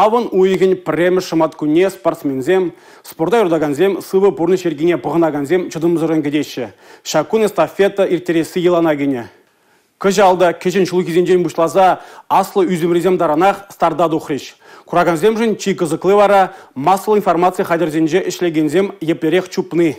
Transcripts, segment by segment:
Авӑн уйӑхӗн пӗрремӗш шӑматкунне спортсменсем, спорта юратакансем, сывӑ пурнӑҫ йӗркине пӑхӑнакансем чӑтӑмсӑррӑн кӗтеҫҫӗ. Ҫак кун эстафета ирттересси йӑлана кӗнӗ. Кӑҫал та кӗҫӗн ҫулхисенчен пуҫласа аслӑ ӳсӗмрисем таранах старта тухрӗҫ. Куракансемшӗн чи кӑсӑкли вара массӑллӑ информаци хатӗрӗсенче ӗҫлекенсем еплерех чупни.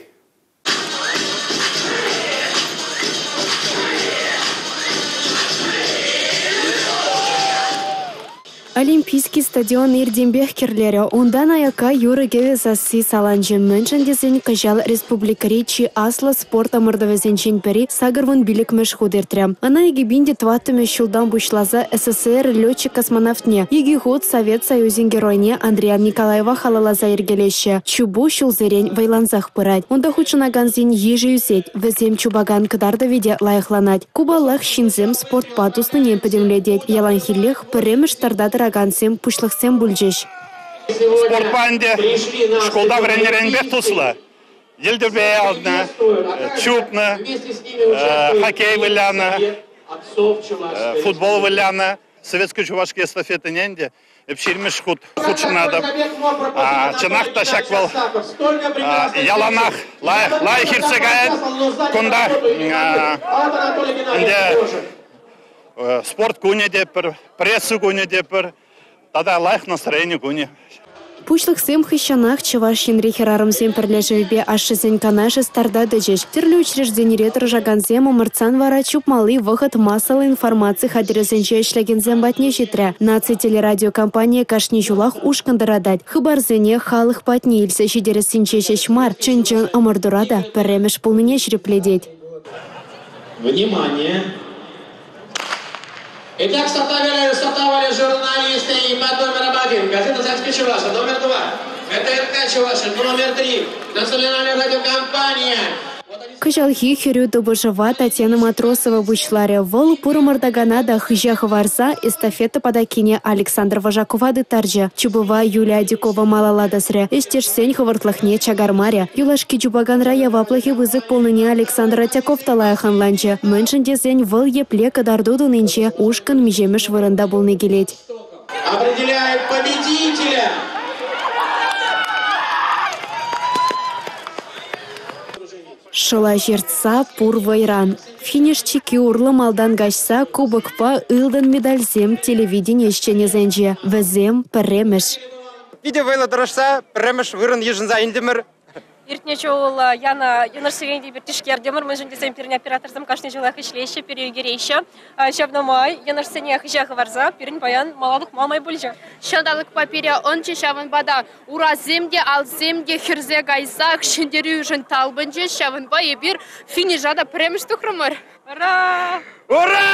Олимпийский стадион иртенпех кӗрлерӗ. Унтан аякка юрӑ-кӗвӗ сасси саланчӗ. Мӗншӗн тесен кӑҫал республикӑри чи аслӑ спорт ӑмӑртӑвӗсенчен пӗри 85-мӗш хут иртрӗ. Ӑна 2004-мӗш ҫултан пуҫласа СССР летчик-космонавтне, икӗ хут Совет Союзӗн Геройне Андриян Николаева халалласа йӗркелеҫҫӗ. Чупу ҫулсерен вӑйлансах пырать. Унта хутшӑнакансен йышӗ ӳсет, вӗсем чупакан кӑтартӑвӗ те лайӑхланать. Ку, паллах, ҫынсем спортпа туслине пӗтӗмлетет. Яланхиллех пӗрремӗш старта тӑракансем пуҫлӑхсем пулчӗҫ. Спортпа ӗнтӗ шкулта вӗреннӗренпех туслӑ. Йӗлтӗрпе алтнӑ, чупнӑ, хоккей вылянӑ, футбол вылянӑ. Советско-чувашский эстафетине ӗнтӗ эп ҫирмӗш хут хутшӑнатӑп. Чӑнах та ҫак вӑл яланах лайӑх, лайӑх иртсе каять. Кунта ӗнтӗ спорт кунӗ те пӗр, пресса кунӗ те пӗр, тата лайӑх настроени кунӗ. Пуҫлӑхсем хыҫҫӑнах Чӑваш Енри хӗрарӑмсен пӗрлешӗвӗпе ашшӗсен канашӗ старта тӑчӗҫ. Тӗрлӗ учрежденире тӑрӑшакансем ӑмӑртсан вара чупмалли вӑхӑт массӑллӑ информаци хатӗрӗсенче ӗҫлекенсем патне ҫитрӗ. Наци телерадиокомпанийӗ кашни ҫулах ушкӑн тӑратать. Хыпарсене халӑх патне илсе ҫитерессинче ҫеҫ мар, чӑн-чӑн ӑмӑртура та пӗрремӗш пулнине ҫирӗплетет. Внимание! Итак, стартовали журналисты и под номером 1 газета «Советская Чувашия», номер 2 ГТРК Чувашия, номер 3 Национальная радиокомпания. Кӑҫалхи хӗрӳ тупӑшӑва Татьяна Матросова пуҫларӗ. Вӑл пур ӑмӑртакана та хыҫа хӑварса эстафета патаккине Александр Вожакова тыттарчӗ. Чупӑва Юлия Адюкова малалла тӑсрӗ. Ӗҫтешсен хӑвӑртлӑхне чакармарӗ. Юлашки чупаканра яваплӑхӗ пысӑк пулнине Александр Отяков та лайӑх ӑнланчӗ. Мӗншӗн тесен вӑл епле кӑтарту тунинче ушкӑн миҫемӗш вырӑнта пулни килет. Определяет победителя. Шӑла ҫыртса пур вӑйран. Финиш чикки урлӑ малтан каҫса кубокпа ылтӑн медальсем телевидени ӗҫченӗсенче. Вӗсем пӗрремӗш. Питӗ вӑйлӑ тӑрӑшса пӗрремӗш вырӑн йышӑнса илтӗмӗр. Иртнӗ ҫул янӑ йӑнӑшсене те эпир тишкертӗмӗр, мӗншӗн тесен пирӗн операторсем кашни ҫулах ӗҫлеҫҫӗ, пире ӳкереҫҫӗ. Ҫавна май йӑнӑшсене хыҫа хӑварса пирӗн паян мала тухма май пулчӗ. Ҫанталӑкпа пире ӑнчӗ, ҫавӑнпа та урасем те, алсем те хӗрсе кайсах ҫӗнтерӳшӗн талпӑнчӗҫ. Ҫавӑнпа эпир финиша та пӗрремӗш тухрӑмӑр. Ура! Ура!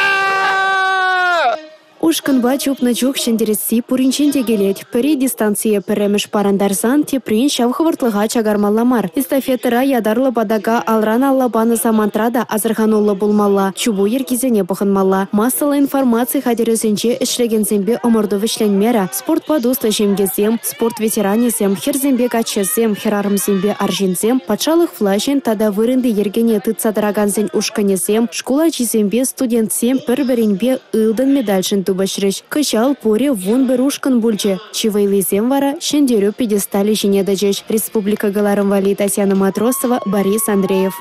Ушкӑнпа чупнӑ чух ҫӗнтересси пуринчен те килет. Пӗри дистанцие пӗрремӗш парӑнтарсан теприн ҫав хӑвӑртлӑха чакармалла мар. Эстафетӑра ятарлӑ патака алран алла панӑ самантра та асӑрхануллӑ пулмалла, чупу йӗркисене пӑхӑнмалла. Массӑллӑ информаци хатӗрӗсенче ӗҫлекенсемпе ӑмӑрту вӗҫленмерӗ. Спортпа туслӑ ҫемьесем, спорт ветеранӗсем, хӗрсемпе каччӑсем, хӗрарӑмсемпе арҫынсем, патшалӑх влаҫӗн тата вырӑнти йӗркене тытса тӑракансен ушкӑнӗсем, шкул ачисемпе студентсем пӗр-пӗринпе ылтӑн медальшӗн тупӑшрӗҫ. Кӑҫал пурӗ 11 ушкӑн пулчӗ. Чи вӑйлисем вара ҫӗнтерӳ пьедесталӗ ҫине тӑчӗҫ. Республика кӑларӑм валли Татьяна Матросова, Борис Андреев.